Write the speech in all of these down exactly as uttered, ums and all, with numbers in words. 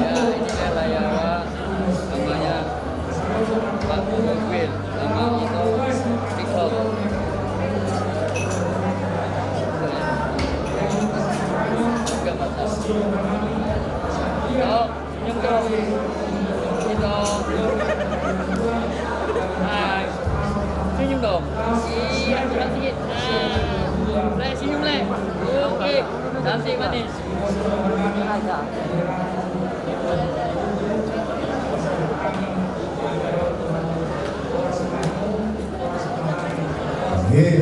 Ya, ini saya layar, Pak. Namanya Pak Gogwil, nama itu TikTok. Enggak, Pak. Oh, senyum dong. Gitu. Hai. Senyum dong. Iya, coba sedikit. Nah. Le, senyum, Le. Oke. Cantik, manis. Jadi,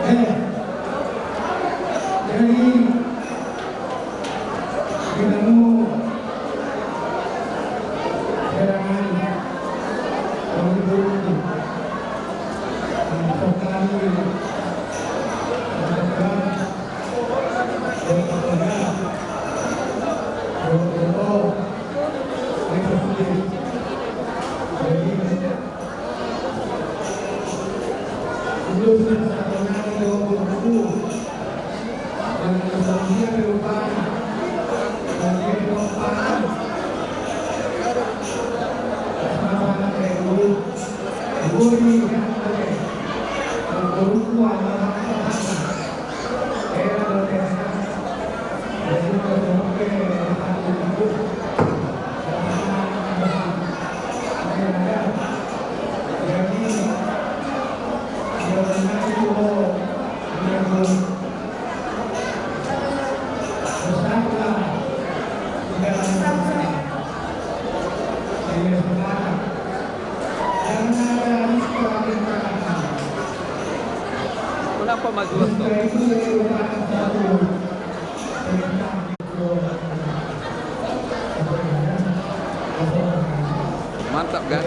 Jadi, kita mau serangan untuk sekali Kenapa maju tuh? Mantap kan?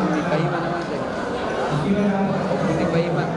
Ini Pak Iman, Mas. Ini Pak Iman.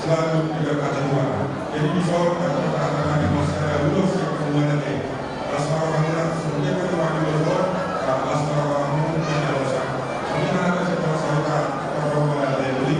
Selalu tidak kata dua. Jadi, di son, kata-kata kami masyarakat ulos yang kemana ni. Las ma rohamuna, semoga kata dua di ulos, las ma rohamuna, tidak dosa. Kami akan segera saudara, rohamuna, dari beli.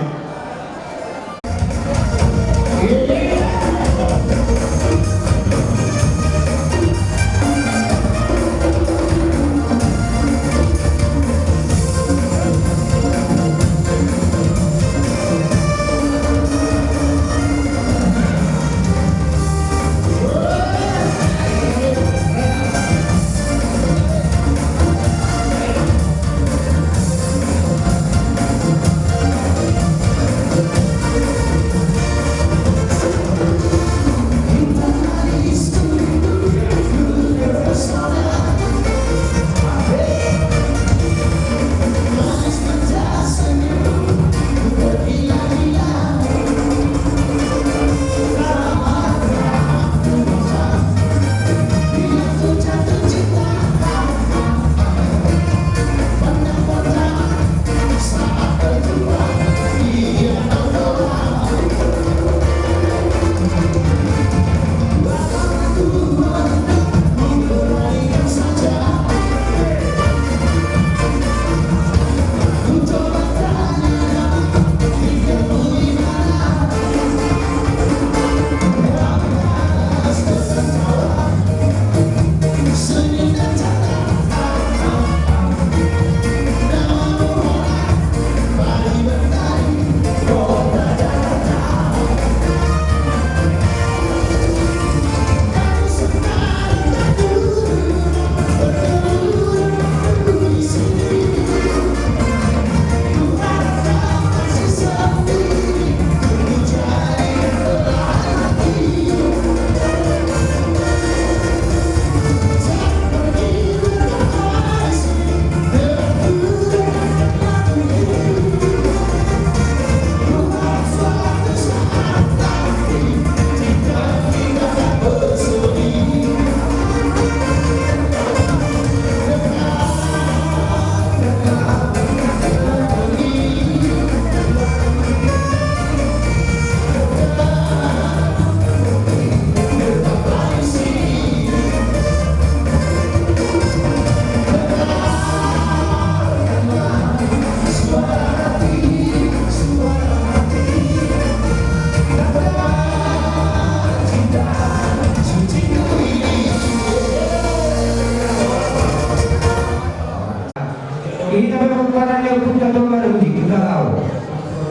Hita pe mangkuana ni ompunta Toga Rudi, Hutagau.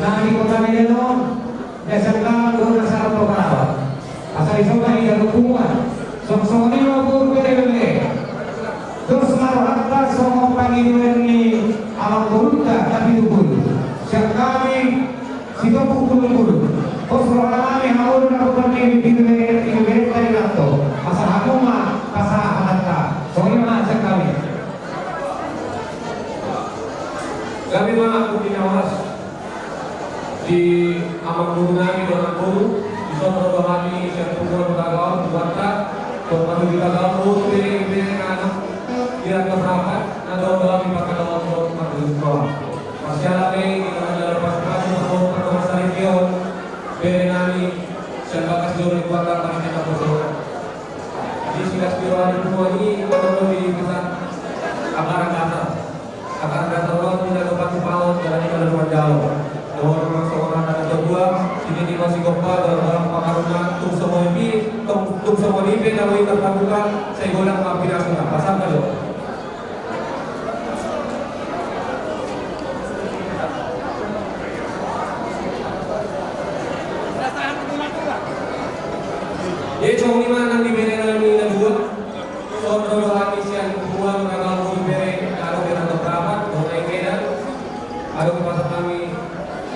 Na di kota Medan on, na sian Galang do na sahat tu Parawat. Asa dison ma hita tu punguan. Songon i ma boru, bere, bere. Dos ma rohanta songon pangidoan ni amangborunta Napitupulu. Sian hami Sitompul Pulungkulu. Pos roha nami hamu na boru ni bibir, bibir, bibir, bibir, bibir, asa hamu ma pasahat hatanta. Songon i ma sian hami. Gabe ma pudi na horas di amangboru nami dohot namboru, dison ro do hami sian punguan Hutagau, punguanta, dohot marhite Hutagau, dohot bere, bere na adong di rantau Prapat, na dohot do hami pangkataion dohot marhite roha. Marsiala pe di na manjalo pasupasu dohot pardongansaripeon bere nami sian bagas joro ni Tuanta, marhite na poso. Di silas ni roha ni punguan i, ro do di pasahat anggaran dasar. Anggaran dasar on, di na dopan sipaon, jala di na dopan jalo. Dohot ma songon hata ni natuatua, sititi ma sigompa, dohot pangarahutna, tung songon i pe, tung, tung songon i pe na boi tarpabuka, sai godang ma pinasuna. Pasahat ma jo. Jadi songon i ma nang di bere nami na dua. Dison ro do hami sian punguan Hutagau, bere, adong di rantau Prapat, dohot na i Medan. Adong dipasahat hami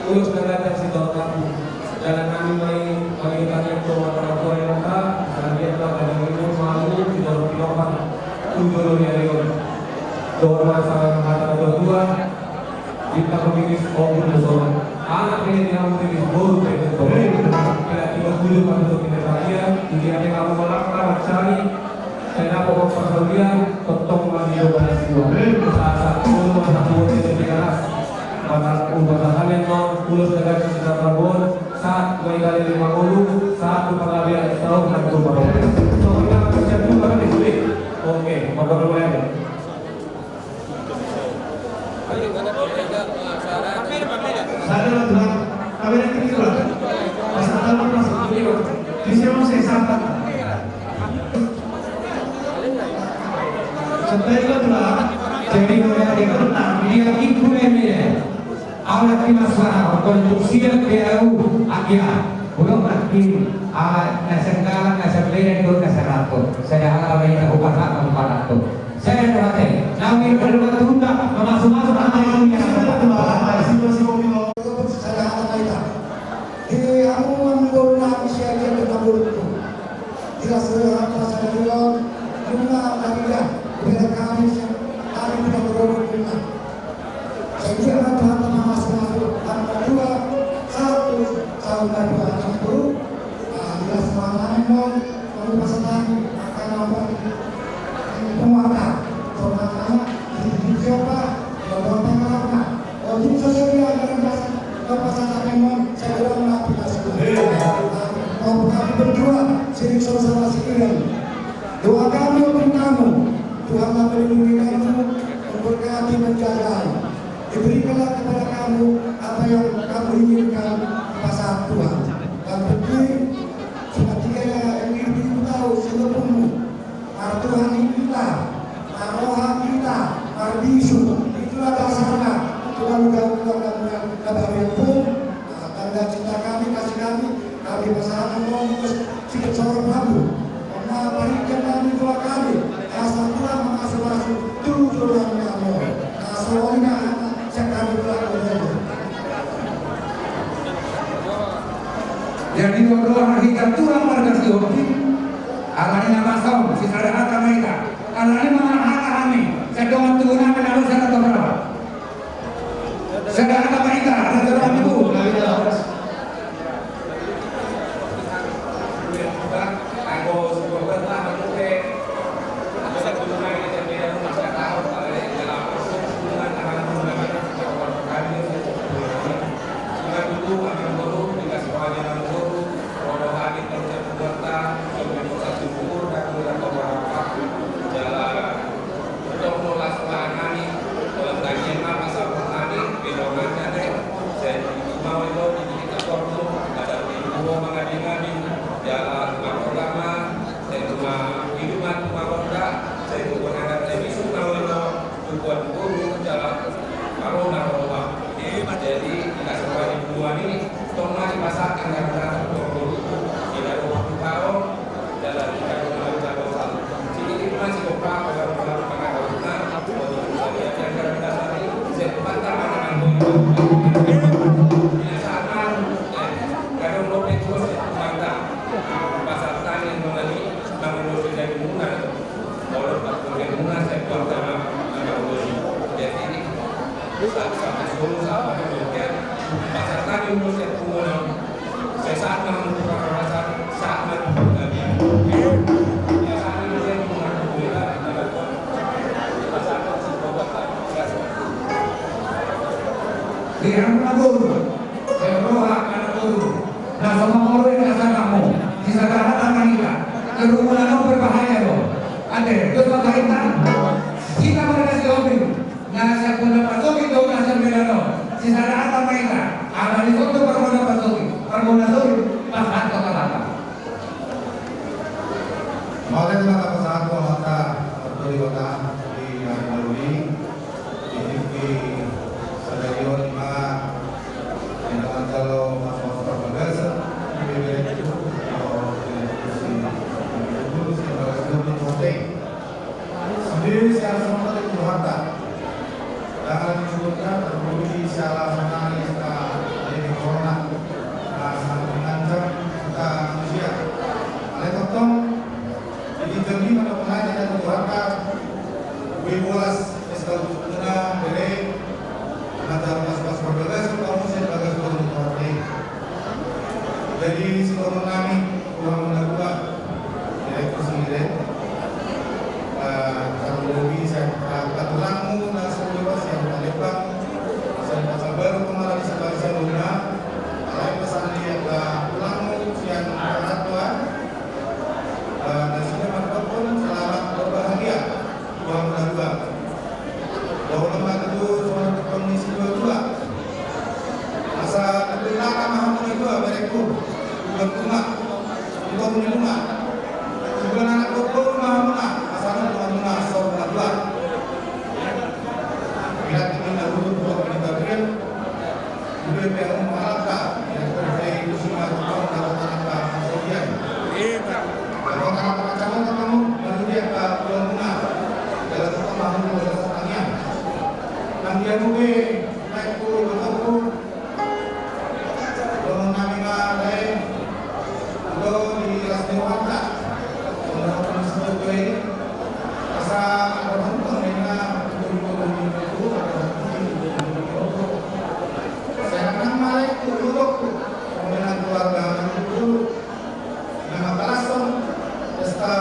ulos na ganjang sitorop rambu. Jala nami ma i, mangidonion tu amanta na tua, i ma, asa anggiat ma gabe umur ma hamu sitorop pinompar tu jolo ni ari on. Dohot ma songon hata ni natuatua, bintang rumiris ombun do sonang. Anak pe di hamu riris, boru pe di hamu. Pila tiga puluh pasutuk di Italia, di dia pe hamu malangka mansai. Sai dapot parsaulian, tongtong ma di dua belas dua. Sahat, sahat, ulos ma sahat, ulos na ganjang sitorop rambu on, sahat. Baik, kali lima puluh satu pengabdian setahun dan tumpah. So, kita siap juga kan di sini? Oke, mau berapa lagi? Sada ma tulang, kamera tinggi tulang. Pas tahu pas tinggi tulang. Di sini mau saya sampai. Sampai itu tulang. Jadi mulai di kota, dia ikut ini. Au na pimasuaon, konstruksian pe au agia. Ulang nangkin, ah, na senggalan, na senggalan, na senggalan. Sada hata ma hita hupasahat, hupasahat. Sada hata. Naung ingkon dua tunda, mamasu-masu, mamasu-masu. Sada hata ma hita. Di hamu, hamu, hamu, hamu, hamu, hamu, hamu, Di las roha pasahat on, nunga tarida, beda kami sian ari di pangorobot nunga. Jadi, anak Tuhan, mamasu-masu, anak dua, satu, tahun dua, anak guru, ah, di las roha nami on, kami pasahat nami, akan apa, penguatan, penguatan, di, di siapa, penguatan apa? Untuk sesuai dengan pas-, pas-, pasangan memang saya bilang, nah, kita semua. Iya. Nah, mau kami berdua, sini sama-sama seiring. Doa kami untuk kamu, Tuhan melindungi kamu, memberkati, menjaga. Diberikanlah kepada kamu apa yang kamu inginkan, pasangan Tuhan. Dan penting, sudah tiga yang ibu-ibu tahu, sebelummu. Martuhan hita, marroha hita, marbisuk. Itulah dasarna. Tuhan udah ulang dan yang kata pun, ah, tanda cinta kami, kasih kami, kami pasangan mau terus sikit seorang Prabu. Karena panitia kami, doa kami, asal Tuhan mengasuh-asuh, tujuh kami. Nah, soalnya, siap kami berlaku. Jadi, doa-doa hita Tuhan marga Sihombing. Alani na masa on, sisada hata ma hita. Alani ma hata hami, sai dongan tubu nami na ro sada tohora. Sada hata ma hita, sada dongan tubu. Jala tong do las roha nami, tong tangiang ma pasahaton nami, pe dongan nami, sai tutu ma olo di hita porlu, pada minggu mangabing-abing, jala marroha ma, sai tutu ma idup ma tu marroha, sai tutu ma naga tebisuk ma olo, tubuan boru, jala marroha, marroha. Jadi, di las roha ni bulan ini, tong ma dipasahat anggaran-anggaran tu boru, di las roha tu baron, Di hamu na boru, sai roha anak boru, na so mangolu i na sangapmu, sisada hata ma hita, kerumunan on berbahaya do. Ate, dos ma hita, hita marga Sihombing. Na siap bona pasoki do na siap bona no. Sisada hata ma hita. Ala ni soto pargona pasoki. Pargona soki. Pasahat hata. Mauliate ma hata pasahat hata. Martua Debata di ari na uli. Di tingki sadari on ma. Di na manjalo masa-masa parbagason. Di bebere itu. Di bebere itu. Di bebere itu. Di bebere itu. Sude sian songon i tu hata. Dang disebutkan terlebih siala sonari sta dari corona. Nah, sangat mengancam kita manusia. Alai tongtong, di tingki on ma na pengajar dan tu hata. Dua bolas, sta tu hata, bere, mata pas-pas berbagason, kamu saya bagas baru tu hata. Jadi, seluruh nami, kurang mendapat. Direktur sendiri. Eh, tarlumobi sian, eh, patulangmu na so bebas sian Palembang, sian Pasar Baru, kemana di sebelah sana, alai pesan dia ke Bunga, bunga, bunga. Bunga anak bunga, bunga, bunga. Asal bunga, bunga, asal bunga, bunga. Bila kita dulu, bunga, bunga, bunga. Dulu dia mau apa? Yang kerja itu semua, bunga, bunga, bunga, bunga. Bunga, bunga, bunga, bunga. Bunga, bunga, bunga, bunga. Dalam rumah, bunga, bunga, bunga. Nang dia mungkin, naik turun, naik turun. Dohonon nami ma lae, do di las ni rohanta. Songon na pinangido i, asa adong tongtong ninna, sehat nang ma lae tu, tu, tu. Songon na keluarga nang tu, tu. Na mambalashon pesta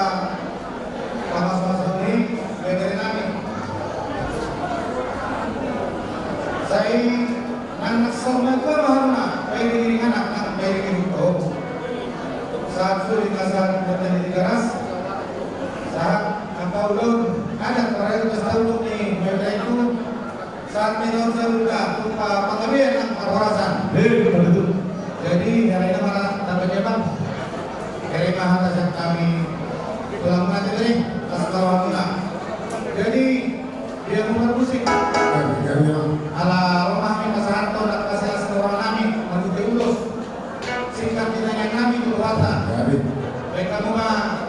pamasu-masuon ni bere nami. Sai nang songon na tua ma hamu na, baen ni anak nang baen ni huta. Sahat suling ma sahat di Tigaras. Sahat angka ulaon adat, apalagi pesta ulaon ni bere itu. Saat menon saluda, tupa panggabean nang parhorasan. Eh, betul. Jadi, hari ini malah tambah jaman. Dari mahal saja kami pulang nanti nih, pas bawa pulang. Jadi, dia mau musik. Kami, kami, Bang. Ala rumah ini pasahat to, nak kasih asal orang nami, mau diurus. Singkat ditanya kami tu Batak. Jadi. Baik, kamu mah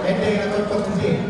ende na cocok di sini.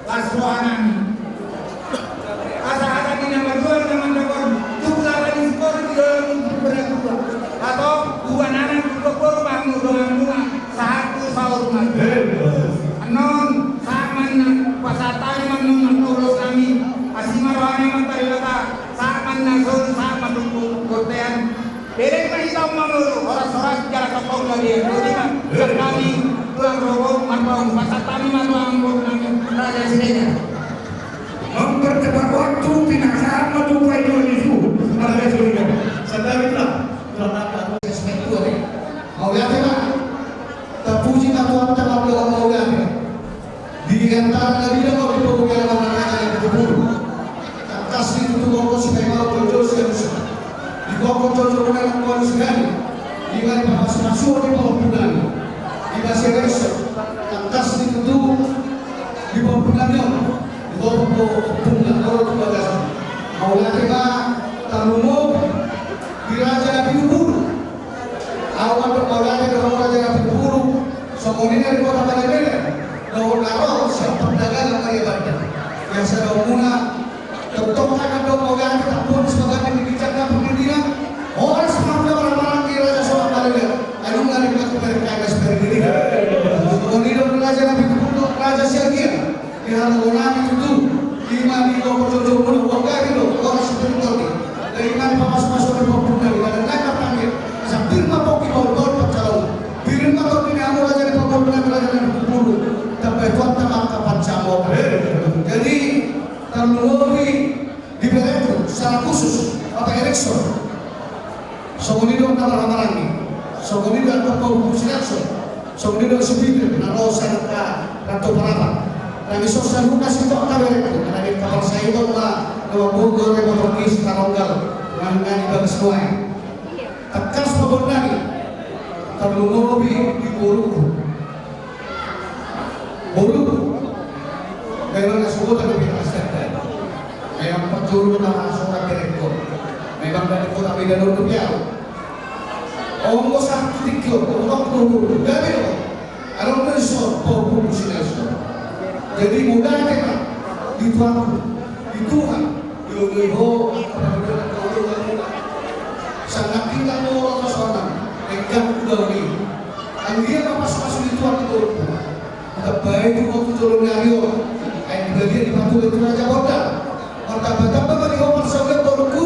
Las rohanami. Asa hata ni na majual na mandokon, tung hata ni sipori di dalam untuk beratua. Atau dua anak untuk guru bangun dongan bunga, satu sahur mati. Anon, saman na, pasatani manon, manon, rohanami, asi ma rohana, mantari lata, saman na, sol, saman untuk, kortean. Derek na hita mangolu, horas-horas jala tongkol gabe, boti ma, sangkami, tulang rogo, marpaung, pasatami ma tulang rogo nami, Raja Siregar. Mempercepat waktu, pinasahat ma tupai dua ribu, Raja Siregar. Sadari lah, tulang rogo. Respect dua deh. Mauliate ma. Tapuji ma Tuhanta, mauliate. Di antara na bida ma di pogok na manang na di kubur. Tangkas ni tutu gokhon si Paimao jolojolo sian usa. Di gokhon jolojolo muna na gokhon si Gani. Ima di papasu-pasu di pahompunami. Di basi reso. Tangkas ni tutu di pahompunami on. Di gokhon pahompunami. Olo tu bagas. Mauliate ma tarlumobi di raja na pinuburu. Ahu mandok mauliate dohot raja na pinuburu, songon i na di kota Medan, dohot na ro sian pardagangan Maria Banda. Biasa dohot muna, tongtong hami mandok mauliate, tampuon di sabagian ni ginjang na pangidina, horas ma muna marhahamaranggi raja songon Maria, ai nunga di kota Medan, songon i dohot raja na pinuburu, raja Siagian. Di harajaon nami tutu, ima di gokhon jolojolo muna, uang gabe do, uang seperti tadi. Ima di papasu-pasu di pahompunami, di dalan nai martangiang, asa pir ma pongki bahul-bahul pansalongan. Pir ma tondi ni hamu raja ni pahompunami, raja ni pahompunami. Tambai Tuhanta ma angka pansamotan. Jadi, tarlumobi di berengku, secara khusus, Bapak Erikson. Songon i dohot na marhahamaranggi. Songon i dohot angka pahompu si Nelson. Songon i dohot si Peter, na ro sian angka Rantau Parapat. Na dison saluhutna sitongka berengku. Na di angka parsahiton ma, na mamboan gore motor ni Sitaronggal. Nang na di bagas nuaeng. Tangkas pahompunami. Tarlumobi di borungku. Borungku. Memang na sogot na pinasada. Memang parjolo na sogot berengku. Memang dari kota Medan on dope ahu. Onggo satu tingki on, onggo tu borungku. Gabe do. Adong do dison, pahompu si Nelson. Jadi mauliate ma di Tuhanku, di Tuhan. Ioloi ho, apabila na kauloi ho. Sangat indah ho, Raja Soanam. Enggan kudaon i. Anggiat ma pasu-pasu ni Tuhan di borungku. Tabaen tu ho tu jolo ni ari on. Ai di bagian di patu itu Raja Bonda. Martamba-tamba ma di ho parsaulian borungku.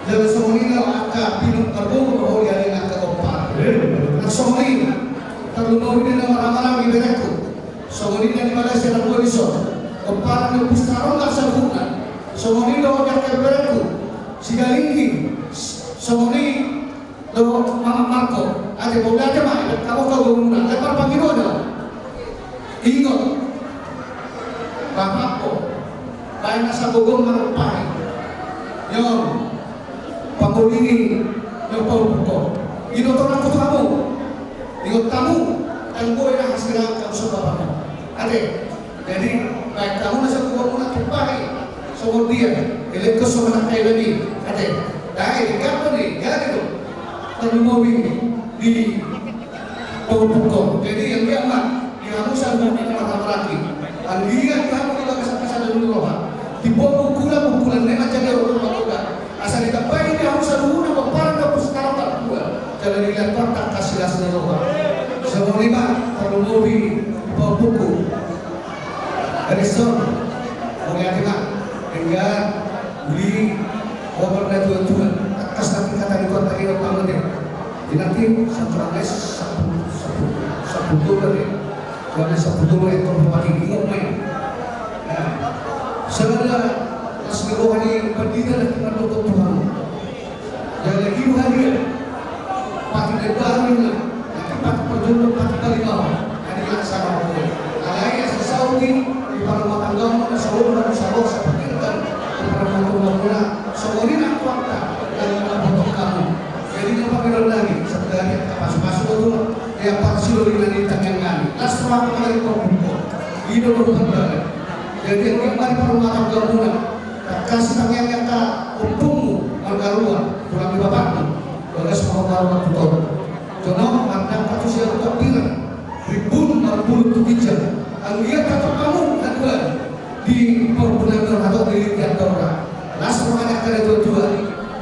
Jala songon i na angka pinut marboru ma ho di ari na angka gompar. Nang songon i. Tarlumobi di na marhahamaranggi berengku. Songon i na di mana sian anggo dison. Gomparan ni Ompu Sitaronggal saluhutna. Songon i dohot di angka berengku. Sigalingging. Songon i dohot Mamak Marko. Ate, mauliate ma, ibat hamu angka gogommuna. Ate, marpangidoan do. Ingot. Bapakko. Baen asa gogom manumpahi. Nion. Pangolini, nion pahompuko. Ido tonangku tu hamu. Ingot hamu, anggo ina hasirang kamu soba hamu. Ate, jadi, baen hamu na saguan muna tumpahi. Songon dia, elek ko songon angka ina ni. Ate, dai, di kampung ni, jadi tu. Tarlumobi, di pahompuko. Jadi, anggiat ma, di hamu saluhutna na marhahamaranggi. Anggiat di hamu di bagasan hasadahon ni roha. Di pahompuko na pahompuko na manjadi orang tua. Asa ditambai di hamu saluhutna pomparan na pusat na martua. Jala dilehon Tuhanta angka silas ni roha. Songon i ma, tarlumobi, pahompuko. Erikson, mauliate ma. Enggan, uli, obar na tua-tua. Tangkas na tingkatan di kota ini, Pak Menteri. Di nanti, satu rangai, satu, satu, satu tua, ya. Karena satu tua, ya, kalau Pak Menteri, ingat, main. Nah, saudara, pas ke rohani, berdiri, dan kita tutup Tuhan. Jala i do hadiah. Pati na baru na, na pati parjolo, pati palimahon. Hadiah sama ho. Alai asa saut i, di parrumatanggaon, na saur, na saur, sapatirkan. Di parrumatanggaon, na saur. Ia parsidolingan ni tangiang nami, las roham mangaliat ompungmu. I do dohot hambana. Jadi anggiat ma di parrumatanggaanmuna tangkas tangiangi angka ompungmu, marga Rua, tulang ni bapakmu, bagas ma hamu martua. Jonok mardangka tu sialupan piran, rimbun marpulung tu ginjang. Anggiat hatop hamu na dua di parbunan on, hatop di linggian daurah. Las roha ni angka na tuatua.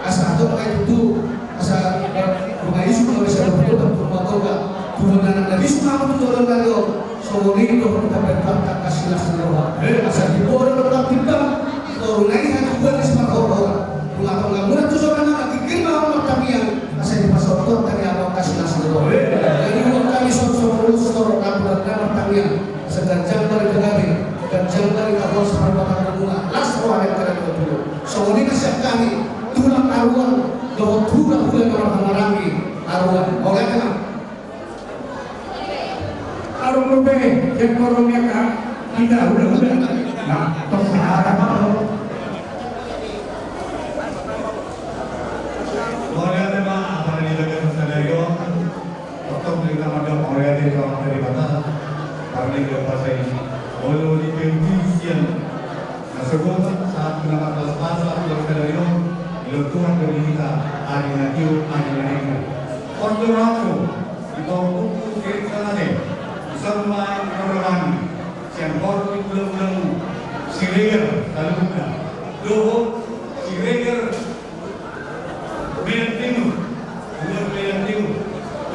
Asa hatop ma i tutu, asa, eh, rumah isuk ma bisa bertobat, rumah toga. Tuhan anak na bisuk ma hamu tu joloan ni ari on. Songon i do hita bertangkas silas ni roha. Asa di bodo do tartimbang. Toru na i hatubuan ni simarhorhor. Rumah tanggamuna tu joloan on, ginggir ma hamu martangiang. Asa dipasaut Tuhan tangihon hamu angka silas ni roha. Jadi buat hami songon ulos torop na martangiang. Asa ganjang barita gabe, ganjang barita horas parrumatanggaanmuna, las roha ni angka na tuatua. Songon i ma sian hami, tulang Aruan, dohot hulahula na marhahamaranggi Aruan. Mauliate ma. Adong dope, sian horong ni angka hita hulahula. Nah, tong sahara ma. Mauliate ma, apala ni bagasan sadari on. Otong di tama dok mauliate tu Amanta Debata, parlinggoman basa i. Molo di penting sian na sogot sahat tu na marlas basa tu sadari on, dilehon Tuhan do di hita ari na tio, ari na denggan. Pos do rohangku, di toruku Sirik Salate, di son ma i roha nami, sian horong ni hulahulamu, Siregar saluhutna, dohot Siregar Medan Timur, Gubernur Medan Timur,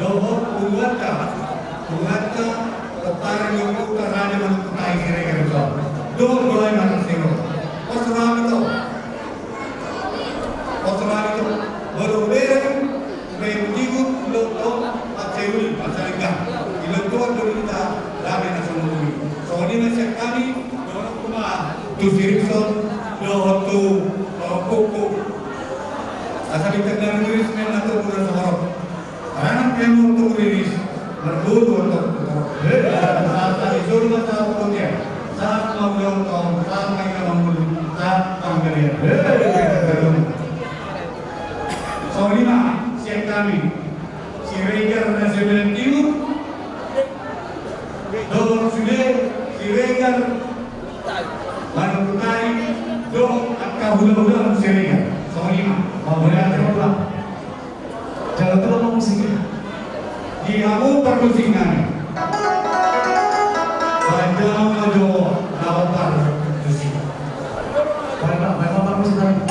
dohot punguanta, punguanta, pomparan ni Ompunta Raja Manuktukai Siregar i. Dohot dohot i ma na siro. Pos roham ito. Pos roham ito. Molo hubereng, hubereng Timur, dohot Panseuli, Pansalenggang. Dilehon Tuhan do di hita dame na sumurung i. Songon i ma sian hami, dohononku ma tu si Rikson, dohot tu, eh, Pukpuk. Asa bintang na riris, mena tu bulan Sohorop. Anak yang mau tu riris, marboru atau tu torop. Hei, asa di solu mata putih. Saat mau ulang tahun, saat main sama mulu, saat panggalian. Hei, songon i ma sian hami, Siregar na Sebelah Timur, dohot sude Siregar Manuktukai, dohot angka hulahula Siregar. Songon i ma. Mauliate ma. Jala tu ma musik. Di hamu parmusik nami. Baen ma jo na parmusik. Baen ma, baen ma parmusik nami.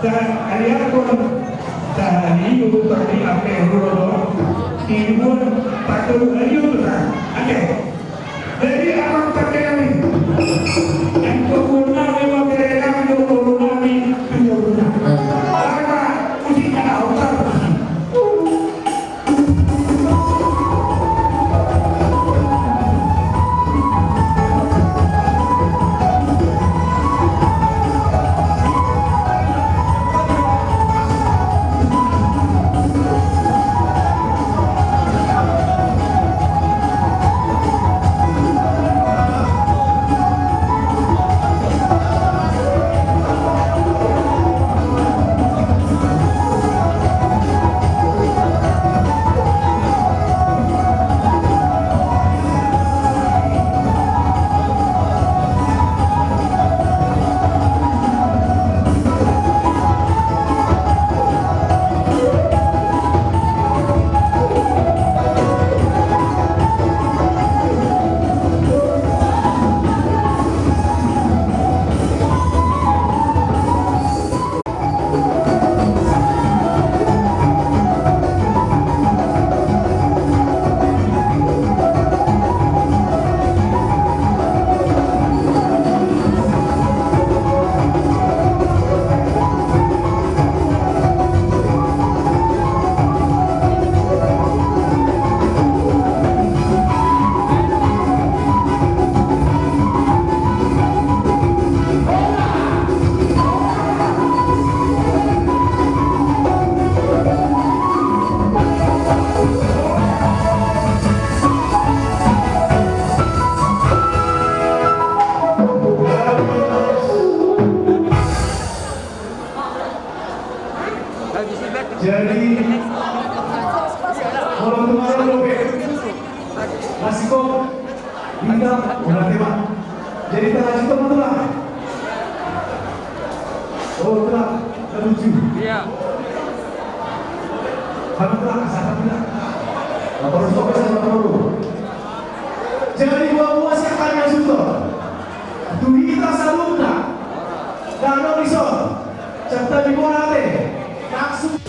Tariakon tariu tari ake hurolo tibuan patolu hariu tu tari ake. Jadi abang pakai nami yang kebun nami mau kere nami dulu nami pinjau guna. Karena musik ada hutan. Jadi, kalau kemarin lo, masih kok. Bintang, udah tema. Jadi, tengah juta betul lah. Oh, telah. Terlucu. Iya. Karena telah, kesana tidak. Nah, terus kok kesana dulu. Jadi, buat-buat siapa yang suka? Duhita saluhutna. Dano dison. Serta di Monate. Langsung.